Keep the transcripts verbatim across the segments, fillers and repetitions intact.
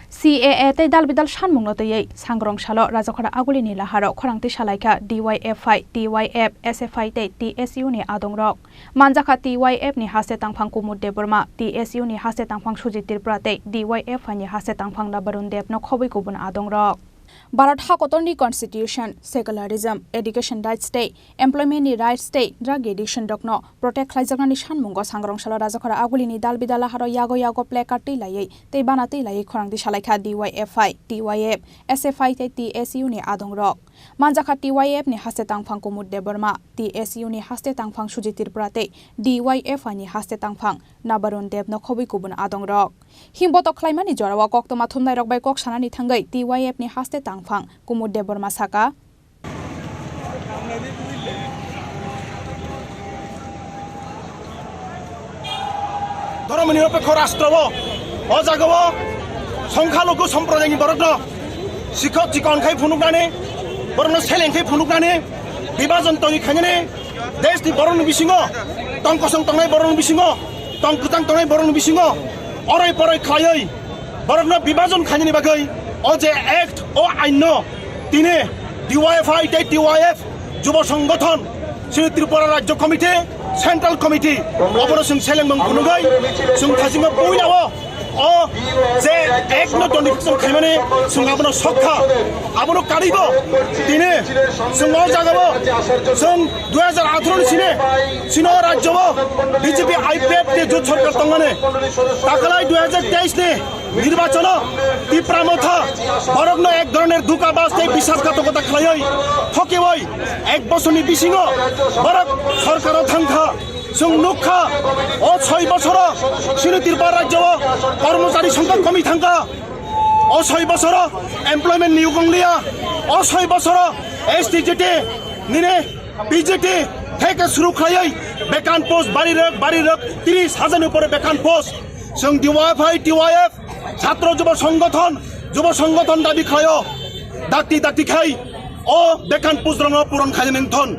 C A A tei dal bidal sanmungno twiwi Sangrong salo Rajakhora Agulini laharo khorang twi salaikha D Y F I, T Y F, S F I tei T S U ni adongrok. Manjakha T Y F ni haste tangphang Kumud Debbarma, T S U ni haste tangphang Sujit Tripura tei D Y F I ni haste tangphang Nabarun Deb no khobwi kubun adongrok. Bharat hakotorni constitution, secularism, education rights tei employment ni rights tei drug addiction rokno protect khlaijaknani sanmungo Sangrong salo Rajakhora Agulini dal bidal laharo yago yago placard twi laiwi tei bana twi laiwi khorang twi salaikha D Y F I, T Y F, S F I tei T S U ni adongrok. Manjakha T Y F ni haste tangphang Kumud Debbarma, T S U ni haste tangphang Sujit Tripura tei D Y F I ni haste tangphang Nabarun Deb no khobwi kubun adongrok. Himbotok khlaimani jorao koktwma thumnairok bai kok sanani thangwi T Y F ni haste tangphang Kumud Debbarma saka, Dhoromni nirapekho rashtra o, o jaga o songkha lugu somprodayni borokno sikho chikon khai phunuknani, borokno seleng khai phunuknani, bibhajon tongwi khainani, deshni borokni bisingo, tong kosong tongnai borokni bisingo, tong kwchang tongnai borokni bisingo, oroi poroi khlaiwi borokno bibhajon khainani bagwi o je act, o ainno tini D Y F I tei T Y F Jubo Songgothon, chini Tripura Rajya Committee, Central Committee, obono chwng selengmung phunugwi, chwng thachingma puila o, o je act no donification khaimani chwng abono sokha, abono karigo, tini chwng o jagao chwng dui hajar atharo ni sini, chini o rajyo o B J P I P F ni jot sorkar tongmani, takalai dui hajar teis ni Nirbachono Tipra Motha borokno ek dhoroner dhokabaz tei biswasghatokota khlaiwi, thokiwi ek bosorni bisingo borok sorkaro thangkha. Chwng nukha, o soi bosoro chini Tripura rajyo o kormochari songkha komi thangkha. O soi bosoro employment niyok wngliya. O soi bosoro S T J T nini P G T theke suru khlaiwi bekan post bari rok, bari rok tris hajar ni upore bekan post. Chwng D Y F I, T Y F, Chhatro Jubo Songgothon, Jubo Songgothon dabi khlaio. Dakti dakti khai o bekan post rokno puron khainani wngthon.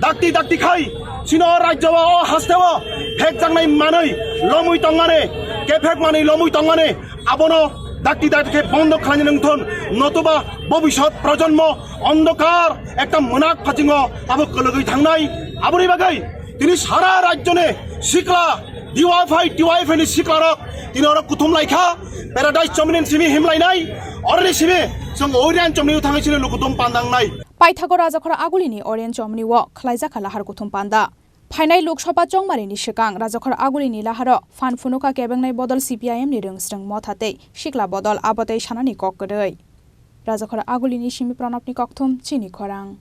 Dakti dakti khai chini o rajyo o, o haste o phekjaknai manwi lomwi tongmani, kephek manwi lomwi tongmani, abono dakti dakti khe bondo khlainani wngthon, notoba bobisot projonmo ondokar ekta mwnak phatingo abo kwlwgwi thangnai. Aboni bagwi tini sara rajyoni sikla, D Y F I, T Y F ni siklarok tini oro kuthum laikha, Paradise chomni simi himlainai, oroni simi chwng Orian chomni thangwi chini lukuthum pandangnai. Paithago Rajakhor Agulini Orian chomni o khlaijakha lahar kuthum panda. Phainai Lok Sabha chongmarini swkang Rajakhor Agulini laharo phan phunukha kebengnai bodol C P I M ni rwngsrwng motha tei sikla bodol, abo tei sanani kok kwrwi. Rajakhor Agulini simi Pranabni kokthum, chini khorang.